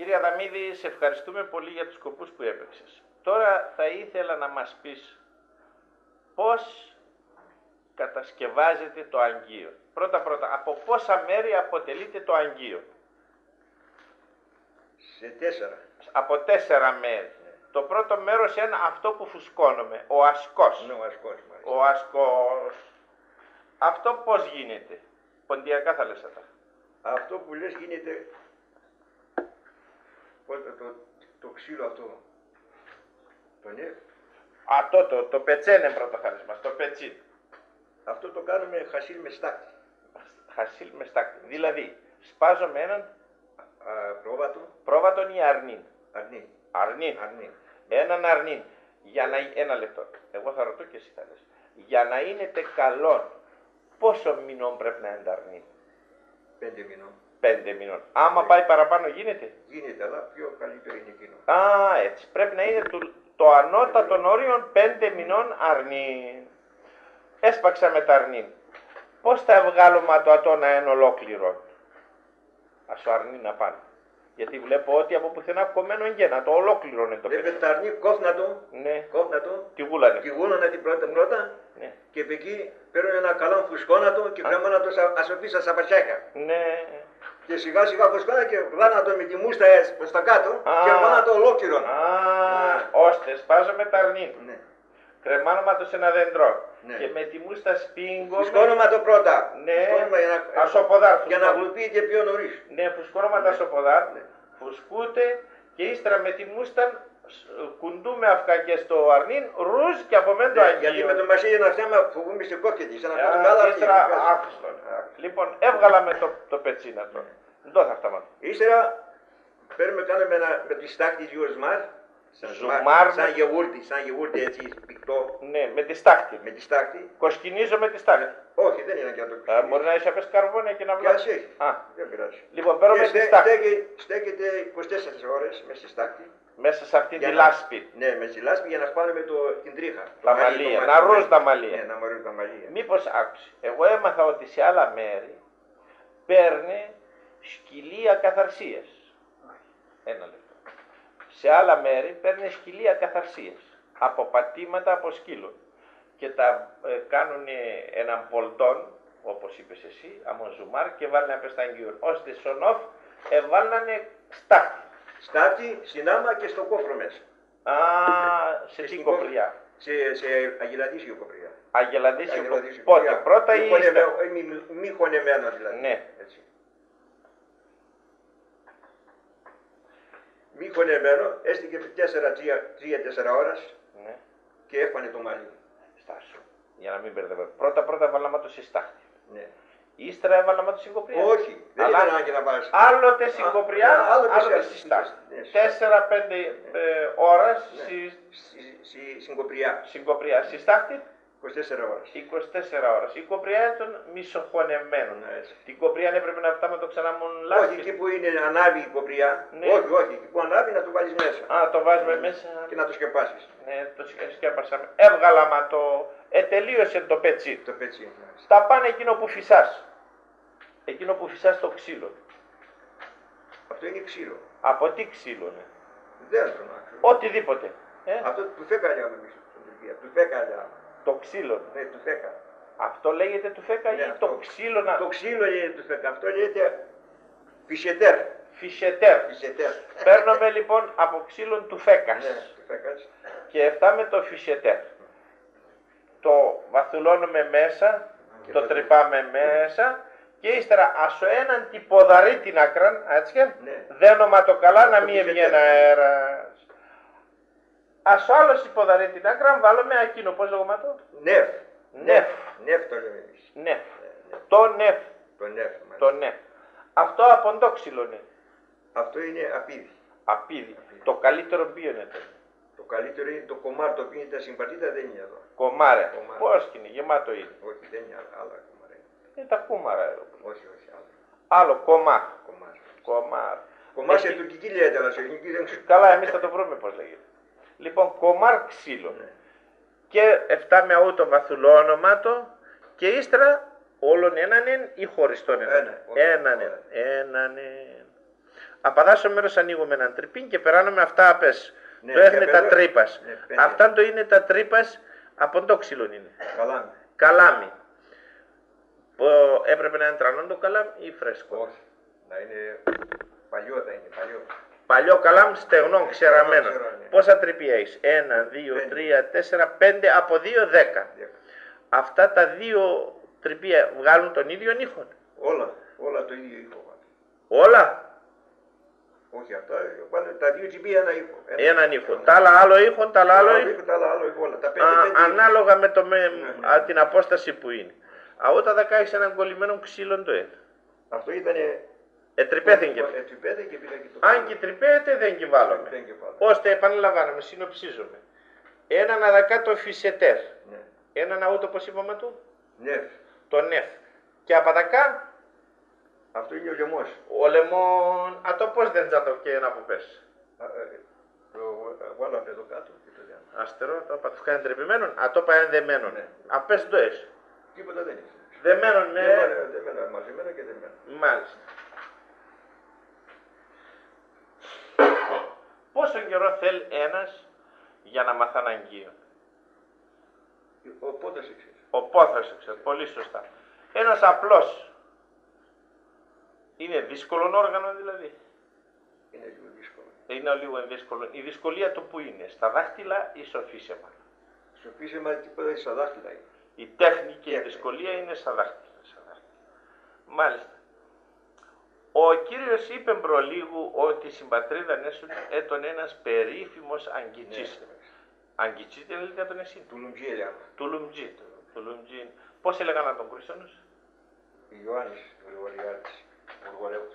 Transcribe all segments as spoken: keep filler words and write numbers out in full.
Κύριε Αδαμίδη, σε ευχαριστούμε πολύ για τους σκοπούς που έπαιξες. Τώρα θα ήθελα να μας πεις πώς κατασκευάζεται το αγκείο. Πρώτα-πρώτα, από πόσα μέρη αποτελείται το αγκείο? Σε τέσσερα. Από τέσσερα μέρη. Το πρώτο μέρος είναι αυτό που φουσκώνουμε, ο ασκός. Ναι, ο ασκός, μάλιστα. Ο ασκός. Αυτό πώς γίνεται? Ποντιακά θα λες ατά. Αυτό που λες γίνεται. Πώς το, το, το ξύλο αυτό. Το ναι. Ατό το, το πετσέν εν πρώτο χάρες μας, το πετσίν. Αυτό το κάνουμε χασίλ με στάχτη. Χασίλ με στάχτη. Δηλαδή, σπάζουμε έναν Α, πρόβατο, πρόβατον ή αρνίν. αρνί. Αρνίν. Αρνί. Έναν αρνίν. Για να, ένα λεπτό. Εγώ θα ρωτώ και εσύ θα λες. Για να είναι τε καλόν, πόσο μηνών πρέπει να είναι τ' αρνίν? Πέντε μηνών. Πέντε μηνών. Άμα πάει παραπάνω γίνεται? Γίνεται, αλλά πιο καλύτερο είναι εκείνο. Α, έτσι. Πρέπει να είναι το, το ανώτατον όριον πέντε μηνών αρνίν. Έσπαξαμε τ' αρνίν. Πώς θα εβγάλουμε ατό ατό να είναι ολόκληρο? Ας το αρνίν απάν'. Γιατί βλέπω ότι από πουθενά κομμένον γένατο, ολόκληρο είναι το Βλέπετε πετσίν. Τ' αρνί, κόφ' να το. Ναι. Κόφ' να το. Τη γούλα, ναι. Τη γούλα να την πρώτα, πρώτα. Ναι. Και επ' εκεί παίρνουν ένα καλάν φουσκώνα το και κρεμάνε το σα- ας σοπί σα σαπατσάκια. Ναι. Και σιγά σιγά φουσκώνα και βάρνα το με τη μούστα έτσι, προ τα κάτω. Α. Και κρεμάνε το ολόκληρο. Α, ώστε σπάζουμε τ' αρνίν. Ναι. Κρεμάνουμε ατό σ' έναν δέντρον. Ναι. Και με τη μούστα σπίγγουμε. Φουσκώνουμε το πρώτα. Ναι. Φουσκώνουμε για να, Ας σοποδάρ' για να φουσκώ. γλουπεί και πιο νωρί. Ναι, φουσκώνουμε ατά σοποδάρ'. Ναι. Φουσκούται και ύστερα με τη μούστα σ- κουντούμε αφκά και στο αρνίν, ρουζ και απομέν' το Ναι, αγκείο. γιατί με το μασί να φτιάμε, φοβούμαι σε κόκκι τη. Ένα Ε, κόκκι άλλο ύστερα αγκείο. άφηστον. Λοιπόν, έβγαλαμε το, το πετσίν ατό. Ντο θα ευτάμ' ατο. Ύστερα παίρνουμε, κάνουμε ένα, με τη στάχτη δύο ζουμάρ. Σαν Ζουμάρ. Σαν γεγούρτι, σαν γεγούρτι έτσι, πικτό. Ναι, με τη στάχτη. Με τη στάχτη. Κοσκινίζουμε τη στάχτη. Όχι, δεν είναι και να το Ε, κοσκινίζεις. Μπορεί να έχει απέσ' καρβόν και να Και βλάφ'. ας έχει. Α, Δεν πειράζει. Λοιπόν, παίρνουμε Και τη στέ- στάχτη. στέκει- στέκεται είκοσι τέσσερις ώρες μέσα στη στάχτη. Μέσα σε αυτήν Για τη να- λάσπη. Ναι, με τη λάσπη για να σπάμε το, την τρίχα. Το Τα μαλλί, μαλλία, το να μαλλί. Ρουζ τα μαλλία. Ναι, να μαρούν τα μαλλία. Μήπως άκουσε, εγώ έμαθα ότι σε άλλα μέρη παίρνει σκυλία καθαρσίας. Ένα λεπτό. Σε άλλα μέρη παίρνει σκυλία καθαρσίας. Από πατήματα από σκύλων. Και τα ε, κάνουν έναν πολτόν, όπως είπες εσύ, άμον ζουμάρ, και βάλνε απέσ' σ' αγκείον. Ώστε σον οφ εβάλνανε στάχτη. Στάχτη, συνάμα και στο κόφρο μέσα. Α, σε Και την στην κοπριά. κο- σε, σε αγελαδίσιο κοπριά. Αγελαδίσιο. Αγελαδίσιο Πότε, κοπριά. πρώτα Μη ή χωνεμένο, ύστερα? ε, μη, μη χωνεμένο δηλαδή. Ναι. Έτσι. Μη χωνεμένο, έστεικε τέσσερα, τρία, τρία-τέσσερα ώρας Ναι. Και έφανε το μαλλί. Στάσου. Για να μην μπερδεύω. Πρώτα-πρώτα βάλαμε το σε στάχτη. Ναι. Ύστερα έβαλαμε το σην κοπριά. Όχι, δεν Αλλά ήταν ανάγκη να βάζεις. Άλλο τε σην Α, κοπριά, άλλο τε άλλο τε σε- σην στάχτη. Ναι, σ- Τέσσερα-πέντε ε, ώρας Ναι. Σην Σ- σ- Σην κοπριά. Σην κοπριά. Σην στάχτη είκοσι τέσσερις ώρες. είκοσι τέσσερις ώρες. Η κοπριά ήταν μισοχωνεμένον. Ναι, έτσι. Την κοπριά έπρεπε να ευτάμε το ξανά μον Όχι, λάσπη. Εκεί που είναι ανάβει η κοπριά. Ναι. Όχι, όχι, εκεί που ανάβει να το βάλεις μέσα. Α, το βάζουμε μέσα. Και να το σκεπάσεις. Ναι, το σκε- σκέπασαμε. Έβγαλαμε το. Ετελείωσε το πετσί. Το πετσί. Μάλιστα. Ταπάν εκείνο που φυσάς. Εκείνο που φυσάς το ξύλο. Αυτό είναι ξύλο. Από τι ξύλο είναι? Δεν τον άκουσα. Οτιδήποτε. Ε? Αυτό το τουφέκα λέγαμε εμείς στην Τουρκία. Τουφέκα λέγαμε. Το ξύλο. Ναι, τουφέκα. Αυτό λέγεται τουφέκα Ναι, ή αυτό. Το ξύλο να... Το ξύλο λέγεται τουφέκα. Αυτό λέγεται φυσετέρ. Φυσετέρ. Φυσετέρ. Παίρνουμε λοιπόν από ξύλον τουφέκας. Ναι, τουφέκας. Και ευτάμε το φυσετέρ. Το βαθουλώνουμε μέσα, Και το το- τρυπάμε μέσα και ύστερα ας το έναν τη ποδαρή την άκραν, έτσι και Ναι. δένουμε το καλά να Το μην φυσετέρ. εβγαίνει αέρας. Ας το άλλο τη ποδαρή την άκραν βάλουμε εκείνο, πώς λέγουμε το? Νεφ. Νεφ. Νεφ το λέμε εμείς. Νεφ. Ναι, ναι. Το νεφ. Το νεφ, μάλιστα. Το νεφ. Αυτό από ντο ξύλο είναι? Αυτό είναι απίδι. Απίδι. Το καλύτερο ποιο είναι το? Το καλύτερο είναι το κομάρ, το οποίο είναι τα συμπαρτίδα, δεν είναι εδώ. Κομάρε. Κομάρε. Πώς είναι, γεμάτο είναι. Όχι, δεν είναι άλλα, άλλα κομάρια. Είναι τα κούμαρα εδώ. Όχι, όχι, άλλο. Άλλο κομάρ. Κομάρ. Κομάρ. Κομάρ σε Έχει- τουρκική λέγεται, αλλά σε ελληνική δεν ξέρω. Καλά, εμείς θα το βρούμε πώς λέγεται. Λοιπόν, κομάρ ξύλο. Ναι. Και ευτάμε αούτο βαθουλώνομα το και ύστερα όλον έναν είναι ή χωριστόν έναν. Ένα, όχι, Έναν όλα. Έναν είναι. Απαδά σο μέρος ανοίγουμε έναν τρυπήν και περάνουμε αυτά απέσ'. Ναι, το έθνε τα τρύπας. Ναι, πέντε. Αυτάν το είναι τα τρύπας, από ντο ξύλον είναι? Καλάμι. Καλάμι. Πο-, έπρεπε να είναι τρανόν το καλάμι ή φρέσκον? Όχι. Να είναι παλιό, θα είναι παλιό. Παλιό καλάμι, στεγνόν, ξεραμένον. Ξεραμένον, ναι. Πόσα τρυπία έχεις? Ένα, δύο, πέντε. Τρία, τέσσερα, πέντε, από δύο, δέκα. Δέκα. Αυτά τα δύο τρυπία βγάλουν τον ίδιο ήχο? Όλα, όλα το ίδιο ήχο. Όλα. Όχι, αυτά πάνε τα δύο τσιμπία ένα ήχο. Έναν ήχο. Τ' άλλα άλλο ήχο, τ' άλλα άλλο. Άλλο ήχο. Τ' άλλα άλλο ήχο, όλα. Τα πέντε, α, πέντε. Ανάλογα με το με-, ναι, ναι, α, την απόσταση που είναι. Αούτα δακά εις έναν κολλημένον ξύλον το έν. Αυτό ήτανε. Ετρυπέθεν και. Ετρυπέθεν και πήρα και το. Αν και τρυπέεται, δεν κιβάλλουμε. Δεν κιβάλλουμε. Ώστε, επαναλαμβάνουμε, συνοψίζουμε. Έναν αδακά το φυσετέρ. Ναι. Έναν αούτο, πώς είπαμε του; Νεφ. Το νεφ. Και απαδακά. Αυτό είναι ο λαιμός. Ο λαιμόν, ατό πώς δέντς ατο και ένα από πέσ'; Α, ε, το, ε, βάλαμε εδώ κάτω και το διάλογο. Αστερό, το πα-, φκά εντρεπημένον, ατό πα ενδεμένον. Ναι. Απέσ' ντο έχ'; Τίποτα δεν έχει. Δεμένον με. Δεμένον, δεμένον, μαζεμένον και δεμένον. Μάλιστα. Πόσον καιρόν θέλ' ένας για να μαθάν αγκίον; Ο πόθος εξής. Ο πόθος εξής, πολύ σωστά. Ένας απλός. Είναι δύσκολον όργανο, δηλαδή; Είναι λίγο δύσκολο. Είναι λίγο δύσκολο. Η δυσκολία του πού είναι; Στα δάχτυλα ή σο φύσεμα; Σο φύσεμα, τίποτα, στα δάχτυλα είναι. Η τέχνη και η δυσκολία είναι στα δάχτυλα, στα δάχτυλα. Μάλιστα. Ο Κύριος είπεν προλίγου ότι σην πατρίδαν έσουν έτον ένας περίφημος αγκιτσής. Ναι. Αγκιτσής δεν λέγεται ατον εσύ; Τουλουμτζή λέγαμε. Τουλουμτζή, τουλουμτζή. Πώς έλεγαν τον Κρίστονος; Ιωάννης Γρηγοριάδης, Γοργορεύας.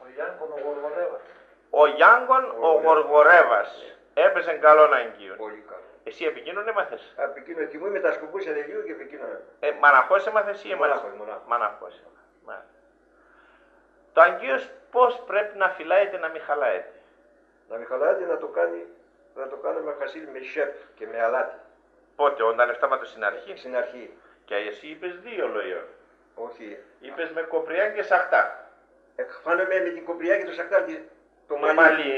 Ο Γιάνκον ο Γοργορεύας. Ο Γιάνκον ο Γοργορεύας. Γοργορεύας. Ναι. Έπαιζεν καλόν αγκίον. Πολύ καλό. Εσύ επ' εκείνον έμαθες; Απ' εκείνον, θυμούμαι, τα σκουπούσα λίγο και επ' εκείνον. Ε, μαναχός έμαθες ή εμάς; Μαναχός, μαναχός. Μαναχός έμαθες. Μάλιστα. Το αγκίον πώς πρέπει να φυλάεται να μη χαλάεται; Να μη χαλάεται, να το κάνει, να το κάνουμε χασίλ με σέπ και με αλάτι. Πότε, όταν εφτάμ' ατο σην αρχήν; Σην αρχήν. Και εσύ είπες δύο λοΐον. Όχι. Είπες με κοπριά και σαχτά. Εφάνουμε με την κοπριά και το σαχτά και το μαλλί. Το μαλλί.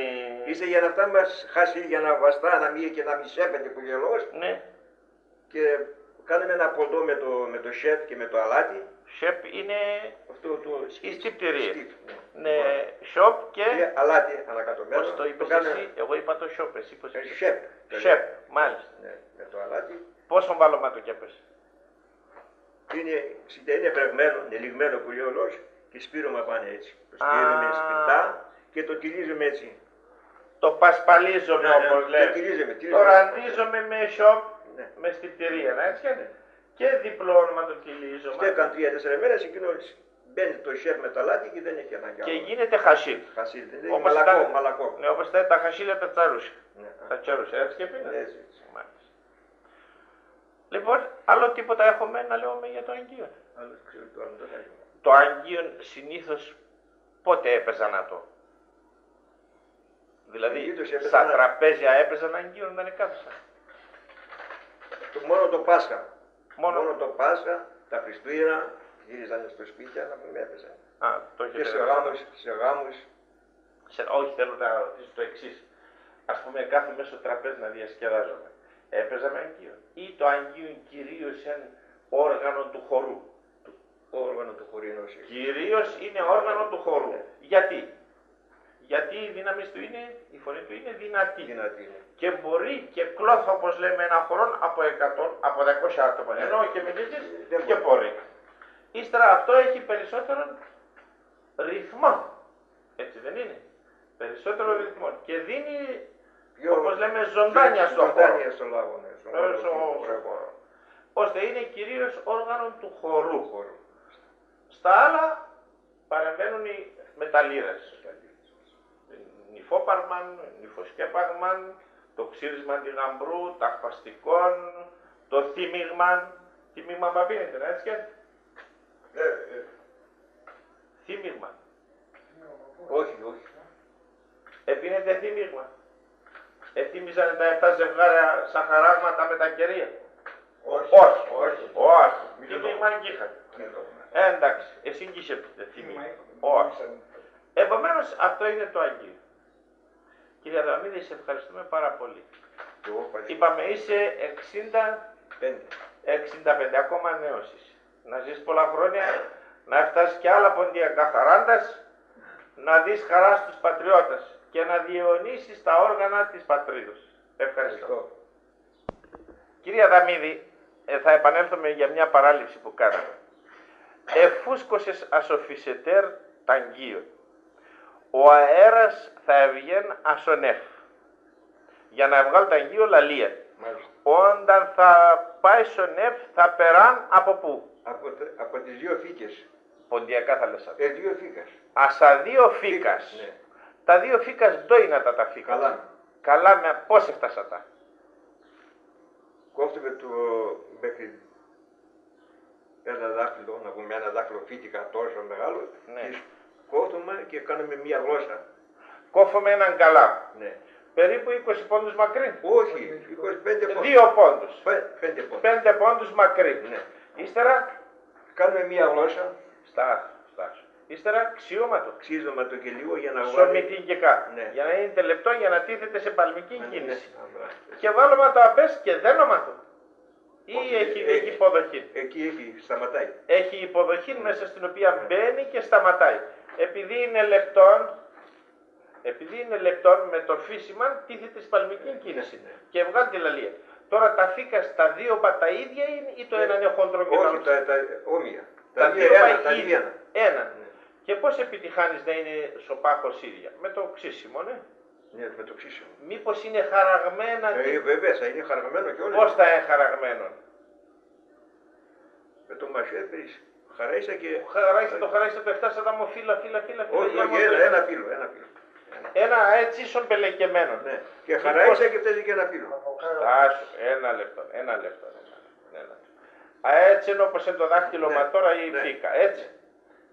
Είσαι για να αυτά μας χασίλ, για να βαστά, να μη, και να μη σέπεται που γελός. Ναι. Και κάνουμε ένα ποντό με το, με το σέπ και με το αλάτι. Σέπ είναι αυτό το, η στυπτηρία. Στυπ, ναι. Ναι, σόπ και. Και αλάτι ανακατωμένο. Πώς το είπες εσύ; Εγώ είπα το σόπ, εσύ πώς είπες; Σέπ. Σέπ, μάλιστα. Ναι, με το αλάτι. Πόσον βάλουμε ατο κι απέσ'; Είναι, είναι βρεγμένο, είναι λιγμένο που λέει ο λαός, και σπείρουμε απάν' έτσι. Το σπείρουμε σφιχτά και το τυλίζουμε έτσι. Το πασπαλίζουμε, ναι, ναι, όπως λέμε. Το τυλίζουμε, τυλίζουμε. Το ραντίζουμε με σόπ, ναι, με στυπτηρία, να έτσι είναι. Και διπλώνουμε το τυλίζουμε. Στέκαν τρία-τέσσερα μέρες, εκείνο μπαίνει το σέπ με το αλάτι και δεν έχει ανάγκη άλλο. Και γίνεται χασίλ. Χασίλ, δεν έχει. Όπως μαλακό, ήταν, μαλακό. Ναι, όπως ήταν τα χασίλια τα τσαρούσια. Ναι. Τα τσαρούσια, έτσι και πίνανε. Ναι, έτσι, έτσι. Μάλιστα. Λοιπόν, άλλο τίποτα έχουμε να λέμε για το αγκίον; Άλλο, ξέρω, το άλλο δεν θα λέγουμε. Το αγκίον συνήθως πότε έπαιζαν ατο; Δηλαδή, συνήθως έπαιζαν, στα τραπέζια έπαιζαν αγκίον, δεν εκάθισαν; Το, μόνο το Πάσχα. Μόνο. Μόνο το Πάσχα, τα Χριστούγεννα, γύριζαν στο σπίτι, να πούμε, έπαιζαν. Α, το έχετε. Και σε γάμους, σε γάμους. Σε, όχι, θέλω να ρωτήσω το εξής. Ας πούμε, κάθουμαι σο τραπέζι να διασκεδάζουμαι. Έπαιζαμε αγκίον; Ή το αγκίον κυρίως είναι όργανο του χορού; Το όργανο του χορού είναι. Κυρίως είναι όργανο του χορού. Ναι. Γιατί; Γιατί η δύναμη του είναι, η φωνή του είναι δυνατή. Δυνατή, ναι. Και μπορεί και κλώθ', όπως λέμε, έναν χορόν από εκατόν, από διακόσια άτομα. Ναι. Ενώ και με δίκες. Δεν και μπορεί. Ύστερα αυτό έχει περισσότερον ρυθμόν. Έτσι δεν είναι; Περισσότερο ρυθμόν. Και δίνει, πιο, όπως λέμε, ζωντάνια, πιο, στο χώρο. Ζωντάνια στο λαό, ναι, στον, ε, χώρο, στο, στο χώρο. Ώστε είναι κυρίως όργανο του χορού. Του χορού. Στα άλλα παρεμβαίνουν οι μεταλλίδες. Μεταλλίδες. Νυφόπαρμαν, νυφοσκέπαγμαν, το ξύρισμα τη γαμπρού, τ' αρπαστικόν, το θύμιγμαν. Θύμιγμαν πα πίνετε, να έτσι και. Ε, ε. Θύμιγμαν. Όχι, όχι. Επίνετε θύμιγμα; Εθύμιζανε τα εφτά ζευγάρια σαχαράγματα με τα κερία; Όχι. Όχι. Όχι. Μη το. Θύμιγμα κι είχατε. Μη το. Ε, εντάξει, εσύ κι είσαι θύμιγμα. Θύμιγμα. Όχι. Μη το. Επομένως, αυτό είναι το αγκείο. Κύριε Αδαμίδη, σε ευχαριστούμε πάρα πολύ. Και εγώ ευχαριστώ. Είπαμε, είσαι εξήντα πέντε. Εξήντα πέντε, ακόμα νέος είσαι. Να ζεις πολλά χρόνια, να φτάσεις και άλλα ποντιακά σαράντα, να δεις χαρά στους πατριώτες και να διαιωνίσεις τα όργανα της πατρίδος. Ευχαριστώ. Ευχαριστώ. Κύριε Αδαμίδη, ε, θα επανέλθουμε για μια παράληψη που κάναμε. Εφούσκωσες ασοφισετέρ τ' αγκείον. Ο αέρας θα ευγέν ασον εφ. Για να ευγάλ' τ' αγκείον λαλίαν. Μάλιστα. Όταν θα πάει σον εφ, θα περάν από πού; Από, τε- από τις δύο φύκες. Ποντιακά θα λες ατά. Ε, δύο φύκας. Ας αδύο φύκας. Φύκας, ναι. Τα δύο φύκας ντό είναι ατά τα φύκας; Καλά. Καλά, με πώς εφτάς ατά; Κόφτουμε το, μέχρι ένα δάχτυλο, να πούμε ένα δάχτυλο φύτικα τόσο μεγάλο, ναι, και κόφτουμε και κάνουμε μία γλώσσα. Κόφουμε έναν καλά. Ναι. Περίπου είκοσι πόντους μακρύ. Όχι, είκοσι πέντε πόντους. Δύο πόντους. Πέ- πέντε πόντους. Πέντε πόντους μακρύ. Ναι. Ύστερα. Κάνουμε μία γλώσσα. Στάσου, στάσου. Ύστερα ξύωμα το. Ξύζουμε το και λίγο για να σωμητικικά. Ναι. Για να είναι λεπτό, για να τίθεται σε παλμική, ναι, κίνηση. Ναι, ναι. Και βάλουμε το απέσ και δένουμε το. Ή όχι, έχει, ε, έχει υποδοχή. Εκεί έχει, σταματάει. Έχει υποδοχή, ναι, μέσα στην οποία, ναι, μπαίνει και σταματάει. Επειδή είναι λεπτόν, Επειδή είναι λεπτόν, με το φύσιμα τίθεται σε παλμική κίνηση. Ναι, ναι. Και ευγάλ' τη λαλία. Τώρα τα φύκας, τα δύο πα- τα ίδια είναι, ή το, ναι, έναν είναι χοντρό και το άλλο; Όχι, τα, τα, όμοια. Τα δύο πα- τα δύο πα- τα δύο ίδια. Ένα. Ένα. Ναι. Και πώς επιτυχάνεις να είναι σο πάχος ίδια; Με το ξύσιμο, ναι. Ναι, με το ξύσιμο. Μήπως είναι χαραγμένα; Ε, τι- Βέβαια, θα είναι χαραγμένο κιόλας. Πώς θα είναι χαραγμένο; Με το μαχαίρι, χαράισα και. Χαράισα το, χαράισα το, εφτάσα τα μο φύλλα, φύλλα, φύλλα, φύλλα. Όχι, όχι, ένα, ένα φύλλο, ένα φύλλο. Ένα έτσι ίσον πελεκεμένον. Ναι. Και μήπως- Χαράισα και φτιάζει και ένα φύλλο. Στάσου, ένα λεπτό, ένα λεπτό, ένα λεπτό. Α, έτσι είναι όπως είναι το δάχτυλο, ναι, μα τώρα η, ναι, φύκα, έτσι.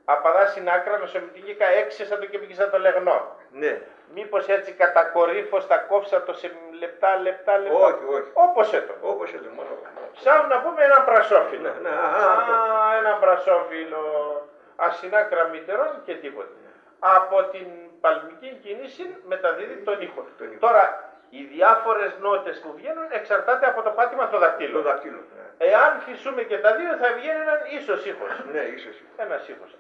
Απαδά σην άκραν, να σωμητικικά, έξεσ' ατο και εποίκες ατο λεγνόν. Ναι. Μήπως έτσι κατακορύφως θα κόφτς ατο σε λεπτά, λεπτά, λεπτά; Όχι, όχι. Όπως έτον. Όπως έτον, μόνο, μόνο. Σαν να πούμε έναν πρασόφυλλο. Ναι, ναι, α, α, αυτό. Έναν πρασόφυλλο. Ας σην άκραν μητερόν και τίποτε. Από την παλμική κίνηση μεταδίδει τον ήχο. Τον ήχο. Τώρα, οι διάφορες νότες που βγαίνουν εξαρτάται από το πάτημα το δαχτύλων. Το δαχτύλο, ναι. Εάν φυσούμε και τα δύο, θα βγει έναν ίσος ήχος. Ναι, ίσως. Ένας ήχος.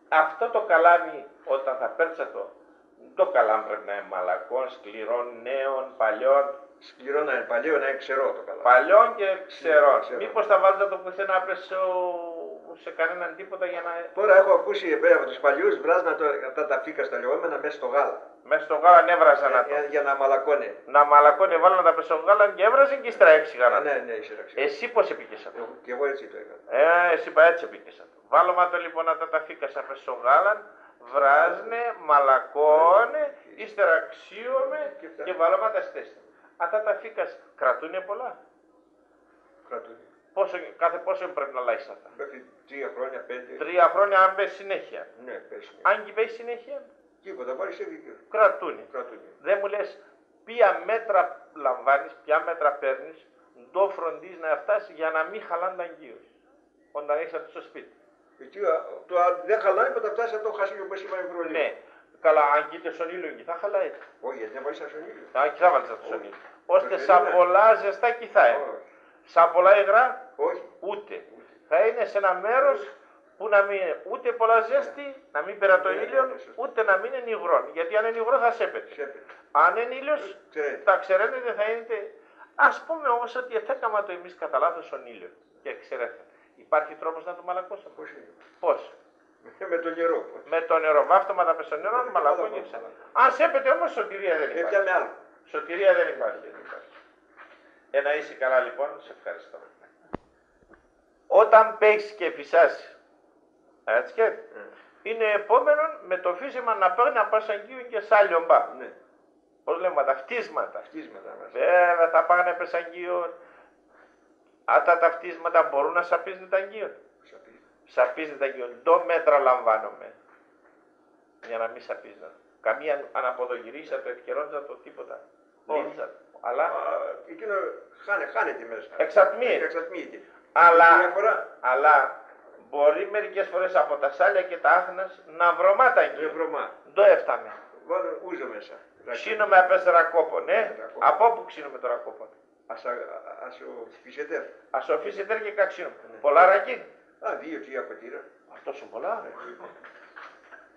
Αυτό το καλάμι, όταν θα παίρτς ατο, το καλάμι πρέπει να είναι μαλακόν, σκληρόν, νέον, παλιόν; Σκληρό να είναι, παλιό να είναι, ξερό το καλάμι. Παλιόν και ξερόν. Ξερό. Μήπως θα βάλτς ατο πουθενά απέσ' σο-, σε κανέναν τίποτα για να... Τώρα έχω ακούσει, ε, από τους παλιούς, βράζουν ατο, ατά τα φύκα, τα λεγόμενα, μέσα στο γάλα. Μέσα στο γάλα, ναι, έβραζαν ατο. Ε, για να μαλακώνει. Να μαλακώνει, εβάλλαν ατο απέσ' σο γάλα και έβραζαν και ύστερα έξυγαν ατο. Ναι, ναι, ύστερα έξυγαν. Εσύ πώς εποίκες ατο; Εγώ, κι εγώ έτσι το έκανα. Ε, εσύ πα έτσι εποίκες ατο. Βάλουμε ατο, λοιπόν, ατά τα φύκα απέσ' σο γάλαν, βράζ'νε, μαλακών'νε, ύστερα ξύωμε και, και βάλουμε ατά ση θέσην. Ατά τα φύκα κρατούνε πολλά; Κρατούνε. Πόσο, κάθε πόσο πρέπει να λάεις ατά; Μέχρι τρία χρόνια, πέντε. Τρία χρόνια, αν παίζεις συνέχεια. Ναι, παίζεις συνέχεια. Άγκη παίζεις συνέχεια; Τίποτα, πάλι σε δίκαιο. Κρατούνε. Κρατούνε. Δεν μου λες ποια μέτρα λαμβάνεις, ποια μέτρα παίρνεις, ντο φροντίζεις να εφτάσεις για να μη χαλάν' τ' αγκείον σ', όταν έχεις ατο σο σπίτ'. Εκεί, α, το, α, δεν χαλάει, όταν φτάσει ατό χασίλιο που είπαμε προλίγο. Ναι. Καλά, αν κοίτες σον ήλιον, εκεί θα χαλάει. Όχι, γιατί να βάλεις σον ήλιο. Α, εκεί θα βάλεις ατο σον ήλιο. Ώστε σα πολλά ζεστά 'κι θα είναι. Όχι. Σα πολλά υγρά, ούτε. Ούτε. Θα είναι σε ένα μέρος που να μην είναι ούτε πολλά ζέστη, να μην περά τον ήλιο, ναι, σωστά, ούτε να μην είναι υγρόν. Γιατί αν είναι υγρό θα σέπεται. Σέπεται. Αν είναι ήλιος, θα ξεραίνεται, θα είναι. Ας πούμε όμως ότι εθέκαμε ατο εμείς κατά λάθος σον ήλιον και εξερέθεν. Υπάρχει τρόπος να το μαλακώσουμε; Πώς είναι; Πώς; Με το νερό. Με το νερό. Βάφτομε ατά απέσ' σο νερόν, μαλακών'νε και ξα-, αν σέπεται όμως, σωτηρία δεν υπάρχει. Έπιαμε άλλο. Σωτηρία δεν υπάρχει, δεν υπάρχει. Ε, να είσαι καλά, λοιπόν, σε ευχαριστώ. Όταν παίζεις και φυσάς, έτσι και, είναι επόμενον με το φύσιμα να παίρνει απέσ' σ' αγκείον και σ' άλλο πα. Ναι. Πώς λέμε, τα φτύσματα. Φτύσματα, ναι. Βέβαια, θα πάνε απέσ' σ' αγκείον. Ατά τα φτύσματα μπορούν να σαπίζ'νε τ' αγκείον; Σαπίζ'νε. Σαπίζ'νε τ' αγκείον. Ντο μέτρα λαμβάνουμε για να μη σαπίζ'νε; Καμία αναποδογυρίσ' ατο, ευκαιρών'ς ατο, τίποτα; Όχι. Λύν'ς ατο; Αλλά... Α, εκείνο χάνε-, χάνεται μέσα. Εξατμεί. Εξατμεί. Αλλά, η διαφορά, αλλά Μπορεί μερικέ φορέ από τα σάλια και τα άχνας να βρωμά τα αγκία. Δεν βρωμά. Ντο έφταμε. Βάλε ούζο μέσα. Ξύνουμε απέσ' ρακόπον, ε. Ρακόπον. Από πού ξύνουμε το ρακόπον; Ας, ας ο φυσετέρ. Ας ο φύσετε και καξύνουμε. Πολλά ρακίν. Α, δύο-τρία ποτήρα. Αχ, τόσο πολλά.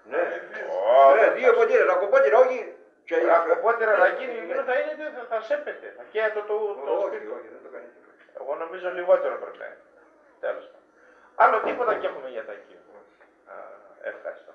Ναι. Ω, Ναι, δύο ποτήρα, ρακοπότηρα, όχι. Και Ρακοπότηρα Ναι. ρακίν, εκείνο θα είναι, θα, θα σέπεται. Θα καίει το, το, το Όχι, σπίτι. Όχι, δεν το κάνει τίποτα. Εγώ νομίζω λιγότερο πρέπει να είναι. Τέλος πάντων. Άλλο τίποτα και έχουμε για τα αγκία. Α, ευχαριστώ.